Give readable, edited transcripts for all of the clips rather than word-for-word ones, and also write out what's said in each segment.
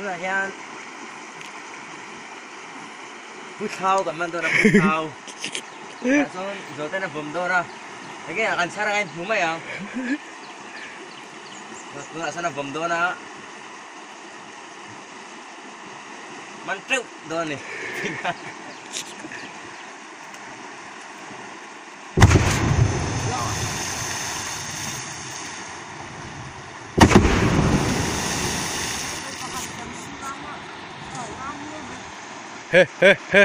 Tunah hian Pu Thlau kan man dawn a Pu Thlau tah chuan Zawhten a vawm dawn a enge kan chhar anga in hmu mai ang tunah sawn a vawm dawn a man teuh dawn a ni. He he he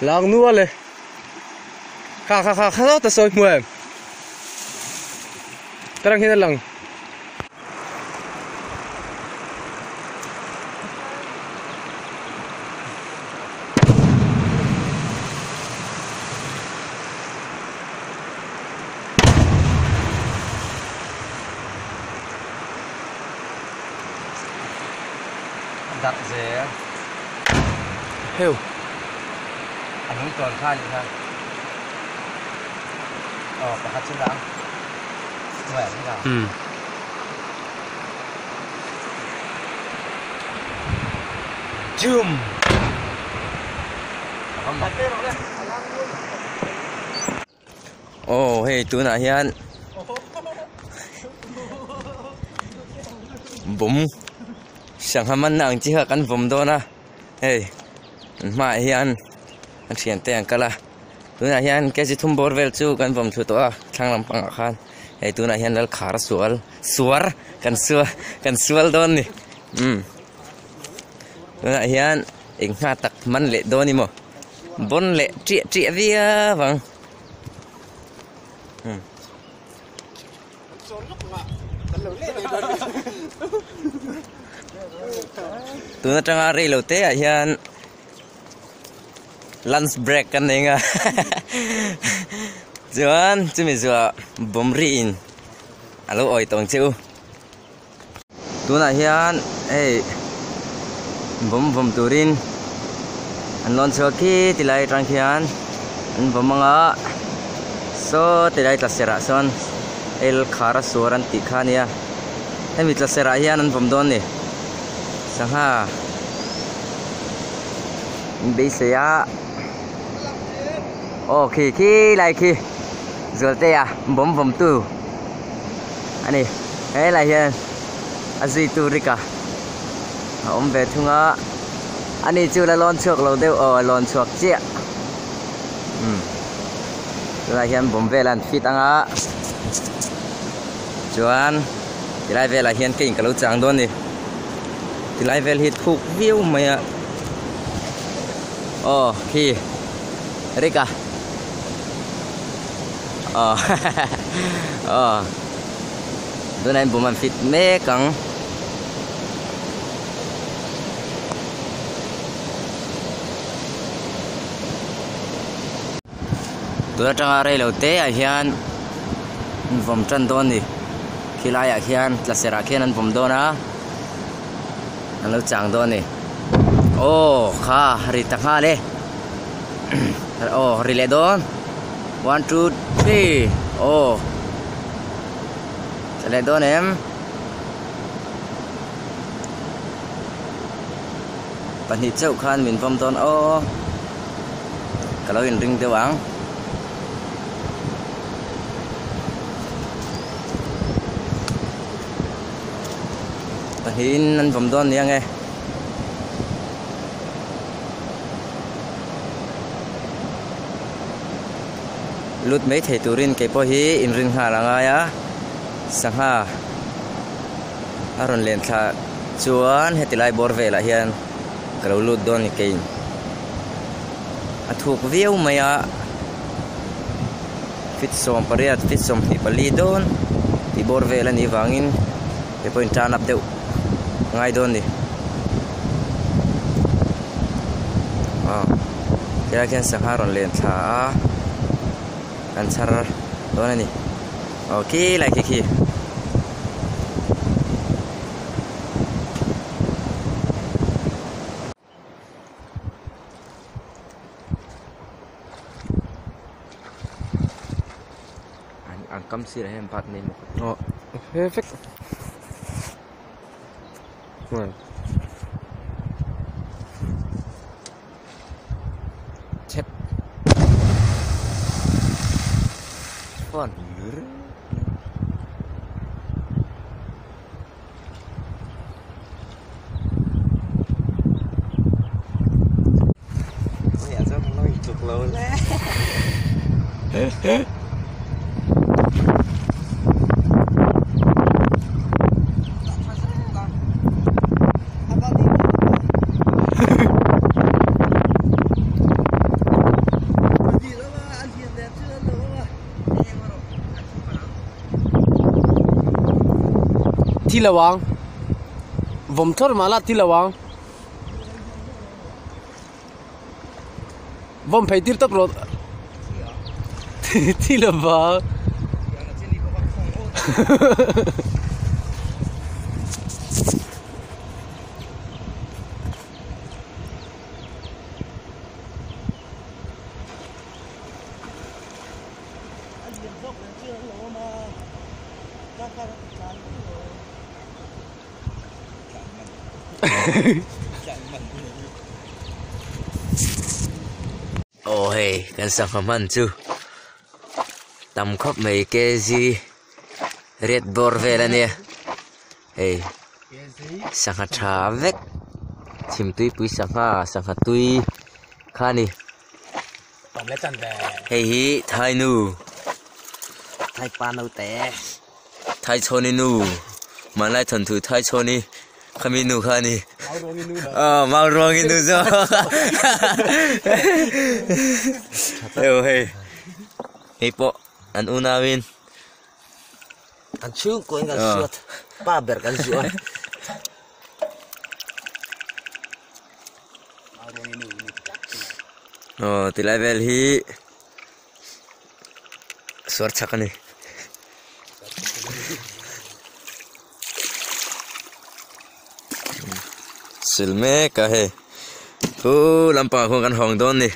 lang nu ale kha kha kha kha ta sawi hmu em tarang hian a lang. Darh zel. Heu. A nung tawn kha anih kha. Aw pakhat chu lang. Hnuaiah hi lang. Um. Jum. Aw hei tunah hian bawm sangha manna ang chi kha kan vawm dawn a hei an hmaah hian a thiante an kal a tunah hian kg thum bawr vel chu kan vawm thlu tawh a thlang lampangah khan hei tunah hian lalkhar a sual suar kan sual kan sual dawn a ni umm tunah hian eng hna tak man leh dawn emaw. Bawn leh ṭiah ṭiah viau ang. Tun aṭanga rei lo te ah hian lunch break kan nei ang a chuan chumi zuah bawm riin a lo awi tawng che u. Tunah hian hei vawm vawm turin an lawn chhuak khi ti lai atang khian an vawm ang a saw ti lai tla serh ah sawn el khar a suar an tih kha a nia hemi tla serh ah hian an vawm dawn a ni sangha an beisei a aw khi khi lai khi Zualtea bawm vawm tu. A ni helai hian a zuitu Rika a awm ve thung a ani chu la lawn chhuak lo deuh aw a lawn chhuak chiah umm tunah hian bawm vel an fit ang a chuan tilai velah hian kei in ka lo chang dawn a ni tilai vel hi thuk viau mai a aw khi Rika. Aw aw tunah hian bawm an fit mek ang. Tun atanga rei lo te ah hian an vawm tan dawn a ni khilai ah khian tla serh ah khian an vawm dawn a an lo chang dawn a ni aw kha ri ta nghal e aw ri leh dawn. One two three aw Tla leh dawn em pahnih chauh khan min vawm dawn aw ka lo inring deuh ang pahnihin an vawm dawn nia nge. Lut mai thei turin kei pawh hi inrin nghal a ngai a, sangha a rawn len thla chuan heti lai bawr velah hian ka lo lut dawn ni keiin a thuk viau mai a, feet 18 feet 24 dawn tih bawr vel a nih vangin kei pawhin tan up deuh a ngai dawn a ni. Aw helai khian sangha rawn len thla a kan chhar dawn a ni aw khi lai khi khi. An kam sirah hian bat nei maw aw he vek. phone. Thi lo ang vawm thawr mah la thi lo ang vawm phei tir tawp rawh thi lo vang. Aw hei kan sangha hman chu tam khawp mai kg riat bawr vel a nia hei sangha tha vek chhimtuipui sangha sangha tui kha a ni. Hei hi Thai nu Thai pa naute Thai chhawni nu hmanlai thawnthu Thai chhawni khami nu kha a ni aw mau ruangi nu zawk hei hei hei pawh an unauin An chhungkaw in kan suat pa ber kan zuah a. Aw tilai vel hi suar chak a ni. Sil mek a hei khu lampangah khuan kan hawng dawn a ni.